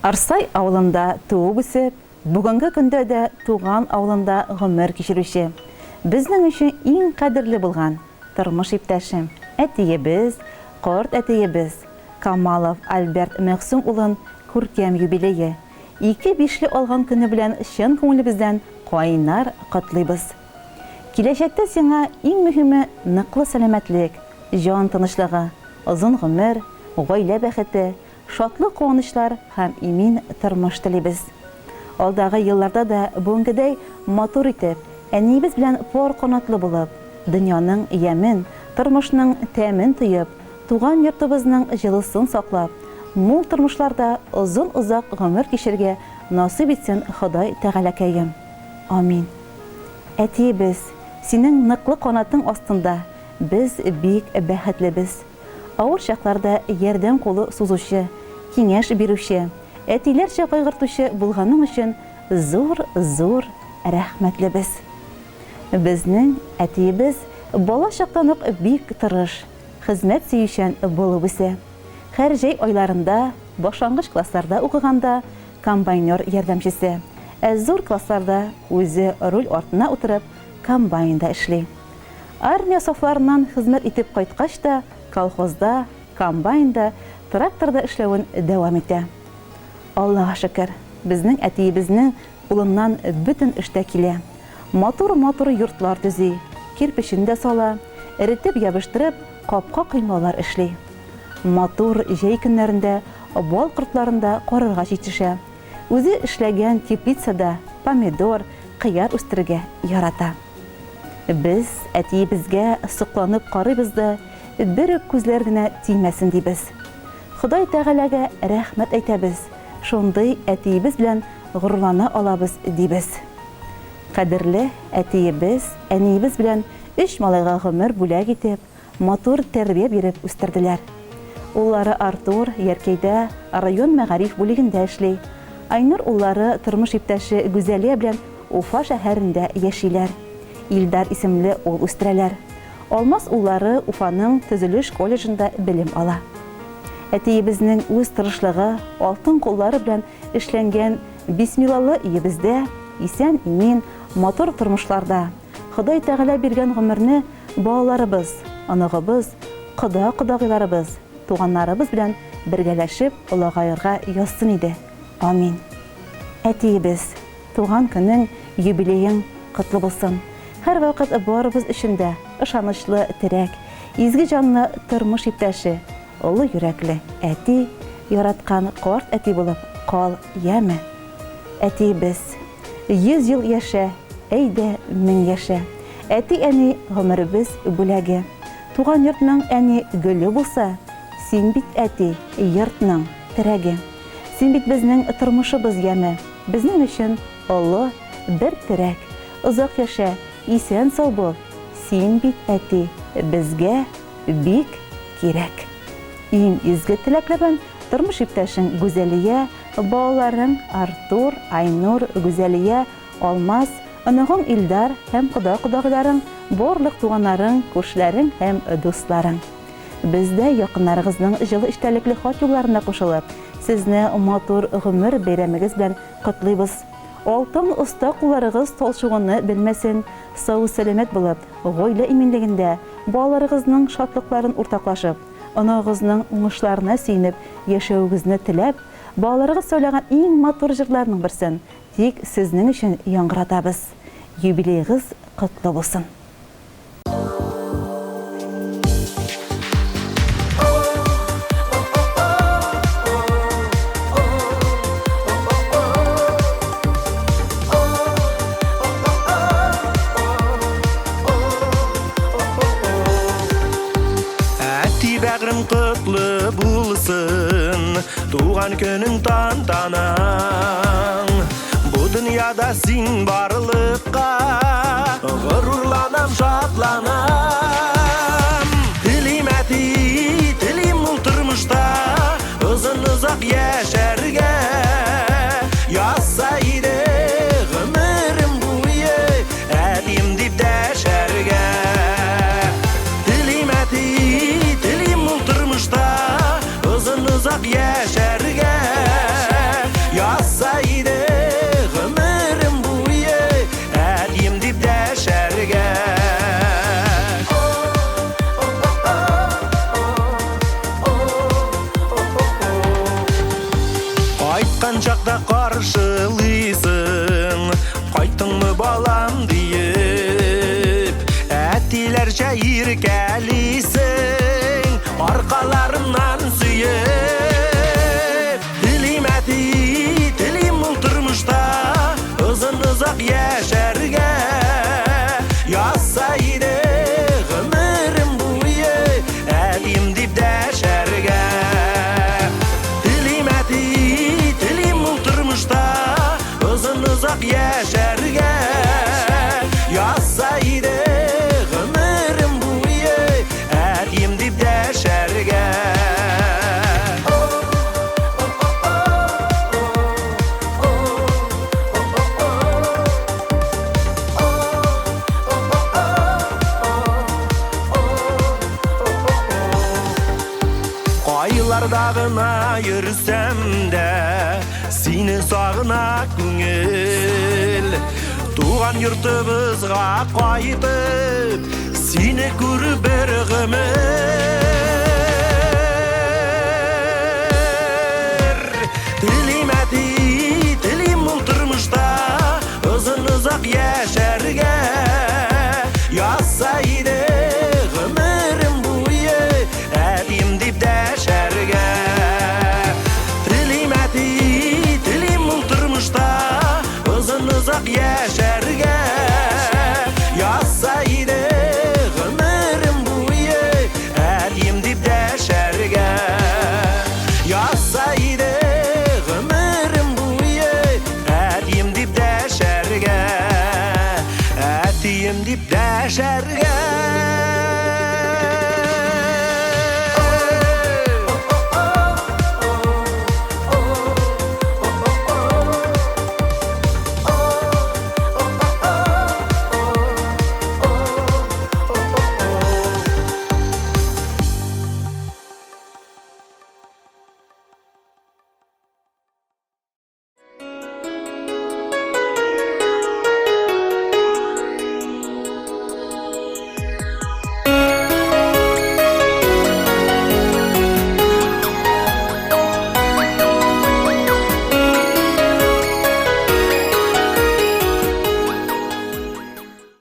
Арсай авылында туып үсеп, бүгенге көндә дә туган авылында гомер кичерүче, безнең өчен иң кадерле булган тормыш иптәшем, әтиебез, карт әтиебез Камалов Альберт Мәгъсүм улын күркәм юбилее, ике бишле алган көне белән чын күңелебездән кайнар котлыйбыз. Киләчәктә сиңа иң мөһиме ныклы сәламәтлек, җан тынычлыгы, озын гомер, гаилә бәхете, шатлык-куанычлар һәм имин тормыш телибез. Алдагы елларда да бүгенгедәй матур итеп, әниебез белән пар канатлы булып, дөньяның ямен, тормышның тәмен тоеп, туган йортыбызның җылысын саклап, мул тормышларда озын-озак гомер кичерергә насыйп итсен Ходай Тәгаләкәем. Амин. Әтиебез, синең ныклы канатың астында без бик бәхетлебез. Авыр чакларда ярдәм кулы сузучы, киңәш бирүче, әтиләрчә кайгыртучы булганың өчен зур-зур рәхмәтлебез. Безнең әтиебез бала чактан ук бик тырыш, хезмәт сөючән булып үсә. Һәр җәй айларында, башлангыч классларда укыганда комбайнер ярдәмчесе, ә зур классларда үзе руль артына утырып комбайнда эшли. Армия сафларыннан хезмәт итеп кайткач та колхозда, комбайнда, тракторда эшләвен дәвам итә. Аллага шөкер, безнең әтиебезнең кулыннан бөтен эш тә килә. Матур-матур йортлар төзи, кирпечен дә сала, эретеп-ябыштырып, капка-коймалар эшли. Матур җәй көннәрендә бал кортларын да карарга җитешә. Үзе эшләгән теплицада помидор, кыяр үстерергә ярата. Без әтиебезгә сокланып карыйбыз да, берүк күзләр генә тимәсен дибез. Ходай Тәгаләгә рәхмәт әйтәбез, шундый әтиебез белән горурлана алабыз, дибез. Кадерле әтиебез, әниебез белән өч малайга гомер бүләк итеп, матур тәрбия биреп үстерделәр. Уллары Артур Яркәйдә район мәгариф бүлегендә эшли. Айнур уллары тормыш иптәше Гүзәлия белән Уфа шәһәрендә яшиләр. Илдар исемле ул үстерәләр. Алмаз уллары Уфаның төзелеш колледжында белем ала. Әтиебезнең үз тырышлыгы, алтын куллары белән эшләнгән бисмиллалы өебездә, исән-имин, матур тормышларда, Ходай Тәгалә биргән гомерне балаларыбыз, оныгыбыз, кода-кодагыйларыбыз, туганнарыбыз белән бергәләшеп олыгаерга язсын иде. Амин. Әтиебез, туган көнең, юбилеең котлы булсын. Һәрвакыт барыбыз өчен дә ышанычлы терәк, изге җанлы тормыш иптәше, олы йөрәкле әти, яраткан карт әти булып кал, яме. Әтиебез. 100 ел яшә, әйдә, 1000 яшә. Әти-әни, гомеребез бүләге. Туган йортның әни гөле булса, син бит, әти, йортның терәге. Син бит безнең тормышыбыз яме, безнең өчен олы бер терәк. Озак яшә, исән-сау бул, син бит, әти, безгә бик кирәк. Иң изге теләкләр белән тормыш иптәшең Гүзәлия, Балаларың Артур, Айнур, Гүзәлия, Алмаз, оныгың Илдар һәм кода-кодагыйларың, барлык туганнарың, күршеләрең һәм дусларың. Без дә якыннарыгызның җылы эчтәлекле хат юлларына кушылып, сезне матур гомер бәйрәмегез белән котлыйбыз. Алтын оста кулларыгыз талчыгуны белмәсен, сау-сәламәт булып, гаилә иминлегендә, балаларыгызның шатлыкларын уртаклашып, Оныгыгызның уңышларына сөенеп яшәвегезне теләп, балаларыгыз сайлаган иң матур җырларның берсен тик сезнең өчен яңгыратабыз. Юбилеегыз котлы булсын! Әти бәгърем котлы булсын, туган көнең тантанаң. Бу дөньяда син барлыкка горурланам, шатланам. Телим, әти, телим ул тормышта озын-озак яшәргә. Язса иде гомерем буе Әтием дип дәшәргә. Телим, әти, телим ул тормышта озын-озак яшәргә. Аркаларымнан сөеп. Телим, әти, телим мул тормышта озын-озак яшәргә. Язса иде гомерем буе әтием дип дәшәргә. Телим, әти, телим мул тормышта озын-озак яшәргә. Язса иде гомерем буе әтием дип дәшәргә. Кайларда гына йөрсәм дә, сине сагына күңел. Туган йортыбызга кайтып, сине күреп бер гомер.